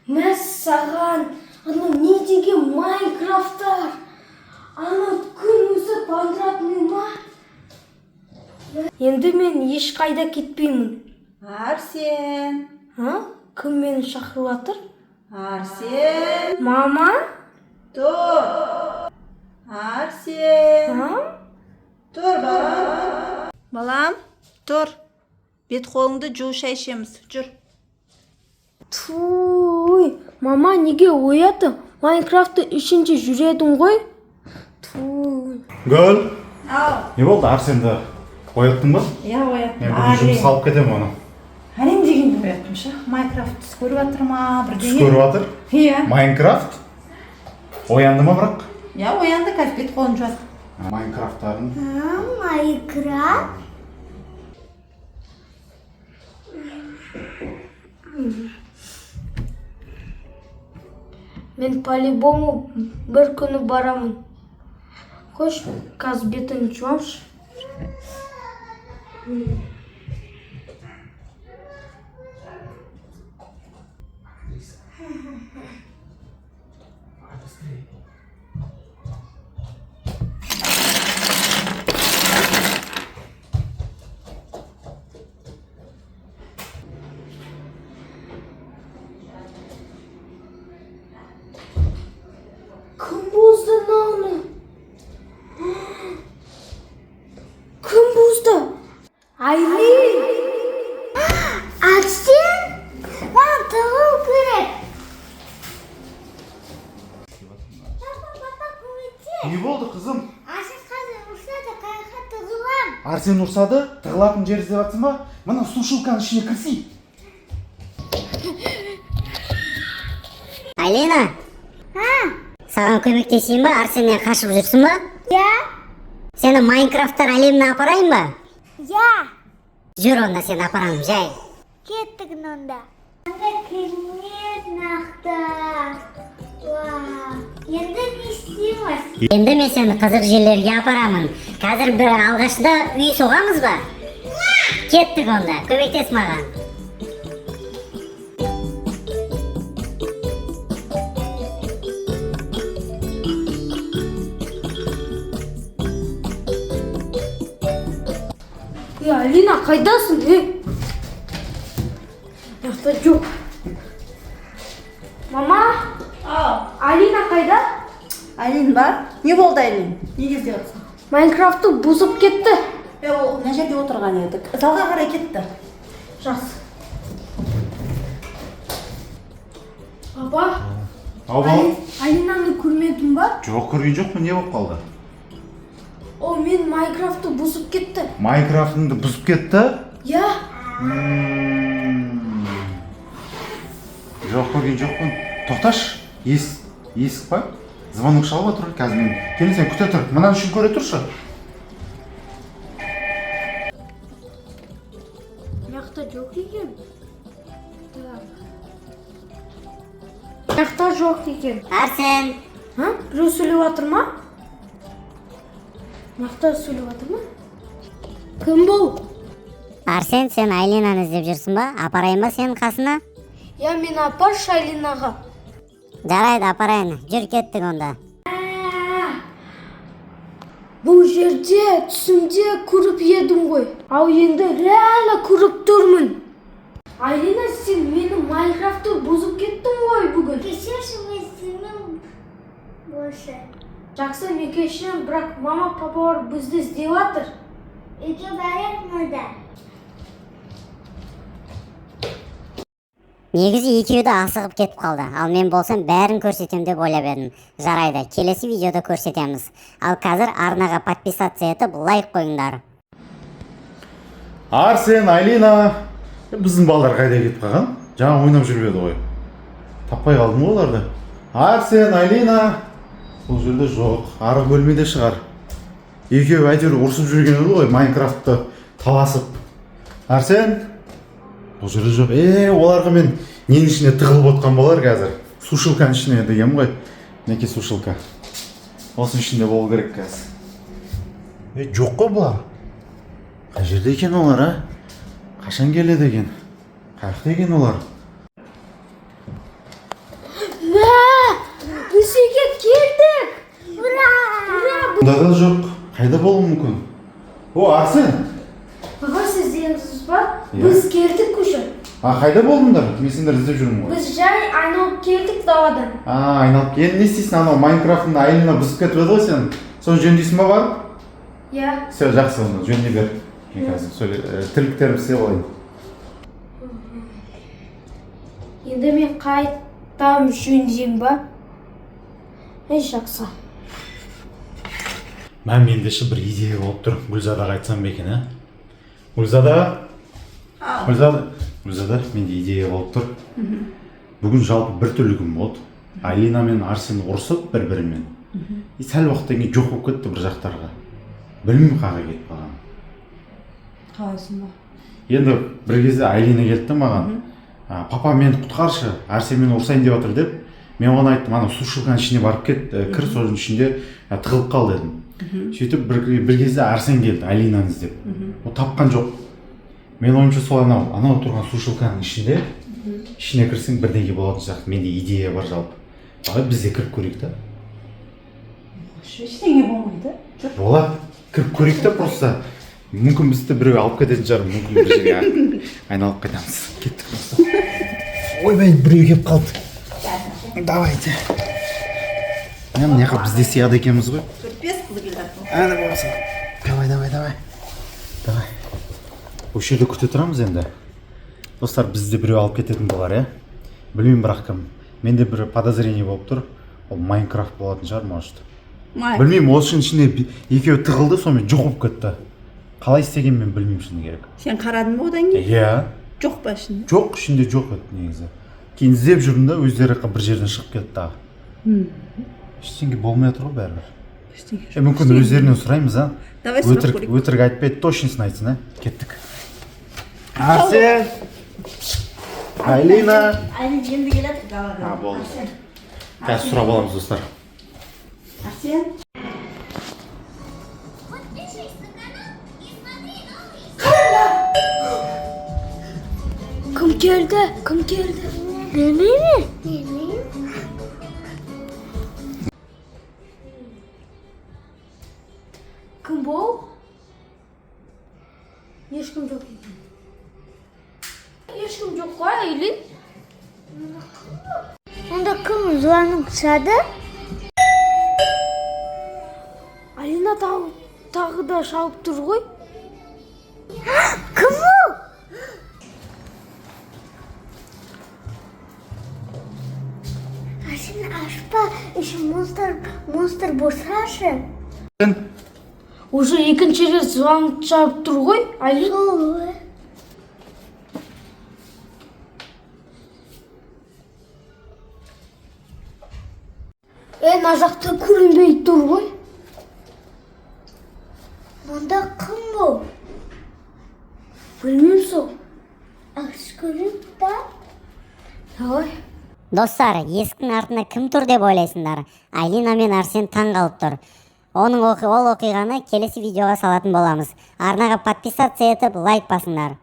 Мәссаған, анау не деген Майнкрафттар? Анау күн өзі қуандыратын ма? Енді мен ешқайда кетпеймін. Арсен! А? Кім мені шақырып жатыр? Арсен! Мама? Тұр! Арсен! А? Тұр, балам! Балам, тұр. Бет қолыңды жу, шай ішеміз. Жүр. Туй, мама неге ояттың? Майнкрафтты ішінде жүредің ғой. Туй. Гүл, Ау. не болды, Арсенді ояттың ба? Иә, ояттым. Мен бүгін жұмысқа алып кетемін оны. Әрең дегенде ояттым ше. Майнкрафт түс көріп жатыр ма, Түс бірдеңе? көріп жатыр. Иә. Майнкрафт? Оянды ма бірақ? Иә, оянды, қазір бет қолын жуады. Майнкрафттарын. Майнкрафт? Мен по-любому бір күні барамын. Қойшы, қазір бетін жуамшы. Кім бұзды мынаны? Кім бұзды? Айлин! Арсен! Маған тығылу керек. Папа, папа, көмектес. Не болды, қызым? Арсен қазір ұрсады, қаяққа тығылам. Арсен ұрсады, тығылатын жер іздеп жатсың ба? Мына сушилканың ішіне кірсей. Алина! Саған көмектесейін ба? Арсеннен қашып жүрсің ба? Иә? Сені Майнкрафттар әлеміне апарайын ба? Иә. Жүр онда, сені апарамын, жай. Кеттік онда. Анда керемет нақты. Вау. Енді не істейміз? Енді мен сені қызық жерлерге апарамын. Қазір бір алғашында үй соғамыз ба? Кеттік онда, көмектес маған. Е, Алина, қайдасың? Е? Мына жоқ. Мама, Ау. Алина қайда? Айлин ба? Не болды, Айлин? Неге іздеп жатсың? Майнкрафтты бұзып кетті. Е, ол мына жерде отырған еді. Залға қарай кетті. Жақсы. Папа, Ау, балам. Алинаны көрмедің ба? Жоқ, көрген жоқпын, не болып қалды? Ол мен Майнкрафтты бұзып кетті. Майнкрафтыңды бұзып кетті? Я? Жоқ, көрген жоқпын. Тоқташы, есік па? Звонок шалып отыр, қазір мен. Келін, сен күте тұр. Мынаның ішін көре тұршы. Мына жақта жоқ екен. Так. Мына жақта жоқ екен. Арсен! А? Біреу сөйлеп жатыр ма? Мына жақта сөйлеп жатыр ма? Кім бұл? Арсен, сен Айлинаны іздеп жүрсің ба? Апарайын ба сенің қасына? Я, мен апаршы Алинаға. Жарайды, апарайын. Жүр, кеттік онда. Бұл жерде түсімде көріп едім ғой. Ал енді реально көріп тұрмын. Алина, сен менің Майнкрафтты бұзып кеттің ғой бүгін. Кешірші, мен сенімен больше. Жақсы, мен кешіремін, бірақ мама, папалар бізді іздеп жатыр. Үйге барайық мұнда. Негізі екеуі де асығып кетіп қалды. Ал мен болсам бәрін көрсетем деп ойлап едім. Жарайды, келесі видеода көрсетеміз. Ал қазір арнаға подписаться етіп, лайк қойыңдар. Арсен, Айлина. Біздің балдар қайда кетіп қалған? Жаңа ойнап жүріп еді ғой. Таппай қалдым ғой оларды. Арсен, Айлина. Бұл жерде жоқ. Арғы бөлмеде шығар. Екеуі әйтеуір ұрысып жүрген еді ғой, Майнкрафтты таласып. Арсен, бұл жерде жоқ. Е, оларға мен ненің ішіне тығылып отқан болар қазір. Сушилканың ішіне деген ғой. Мінекей сушилка. Осының ішінде болу керек қазір. Е, жоқ қой бұлар. Қай жерде екен олар, а? Қашан келеді екен? Қай жақта екен олар? Мә, біз үйге келдік. Ура! Ура! Мұнда да жоқ. Қайда болуы мүмкін? О, Арсен! Баба, сіз іздедіңіз ба? Иә. Біз келдік уже. А, қайда болдыңдар? Мен сендерді іздеп жүрмін ғой. Біз жай айналып келдік даладан. А, айналып. Енді не істейсің, анау Майнкрафтың Айлина бұзып кетіп еді ғой сен. Соны жөндейсің ба барып? Иә. Все, жақсы, оны жөндей бер. Мен қазір сөйле, тірліктерімді істеп алайын. Енді мен қайтам жөндеймін ба? Ей, жақсы. Мә, менде ше бір идея болып тұр. Гүлзадаға айтсам ба екен, ә? Гүлзада? Гүлзада, Гүлзада, менде идея болып тұр. Бүгін жалпы бір түрлі күн болды. Алина мен Арсен ұрысып бір-бірімен. И сәл уақыттан кейін жоқ болып кетті бір жақтарға. Білмеймін қайда кетіп қалғанын. Қалай сонда? Енді бір кезде Айлина келді де маған, «А, папа, мені құтқаршы, Арсен мені ұрсайын деп жатыр», – деп. Мен оған айттым: «Анау сушилканың ішіне барып кет, кір, соның ішінде тығылып қал», – дедім. Сөйтіп бір кезде Арсен келді Айлинаны іздеп, ол тапқан жоқ. Менің ойымша, сол анау тұрған сушилканың ішінде, ішіне кірсең, бірдеңе болатын сияқты. Менде идея бар жалпы. Давай біз де кіріп көрейік та. Ештеңе болмайды. Жүр. Болады, кіріп көрейік та. Просто мүмкін бізді біреу алып кететін шығар, мүмкін бір жерге айналып қайтамыз. Кеттік просто. Ойбай, біреу келіп қалды. Давайте, міне, мына жаққа біз де сияды екенбіз ғой. Төрт бес қыз келді. Әне болмаса, давай, давай, давай, давай, осы жерде күте тұрамыз. Енді, достар, бізді біреу алып кететін болар, иә? Білмеймін, бірақ кім. Менде бір подозрение болып тұр, ол Майнкрафт болатын шығар, может. Білмеймін, осының ішіне екеуі тығылды, сонымен жоқ болып кетті. Қалай істегенін мен білмеймін, шыны керек. Сен қарадың ба одан кейін? Иә. Жоқ па ішінде? Жоқ, ішінде жоқ еді негізі. Кейін іздеп жүрдім да, өздері бір жерден шығып кетті тағы. Ештеңе болмай жатыр ғой бәрібір. Ештеңе Е, мүмкін, өздерінен сұраймыз, а? Давай сұрап Өтірік, көрейік. өтірік айтпайды, точносын айтсын, ә? Кеттік. Арсен, Айлина. Айлин енді келеді даладан. А, болды, қазір сұрап аламыз, достар. Арсен. Подпишись на канал и смотри новые Кім келді? Кім келді? Білмеймін. Білмеймін. Кім бұл? Ешкім жоқ екен. Ешкім жоқ қой, Айлин. Онда кім звонок шады? Алина тағы да шалып тұр ғой. Кім ол? А сен ашпа, еще монстр болсашы. Уже екінші рет звонок шалып тұр ғой, Айлин. Сол. Е, мына жақта көрінбей тұр ғой. Онда кім бұл? Білмеймін сол. Ашып көрейік та. Давай. Достар, есіктің артында кім тұр деп ойлайсыңдар? Айлина мен Арсен таң қалып тұр. Оның ол оқиғаны келесі видеоға салатын боламыз. Арнаға подписаться етіп, лайк басыңдар.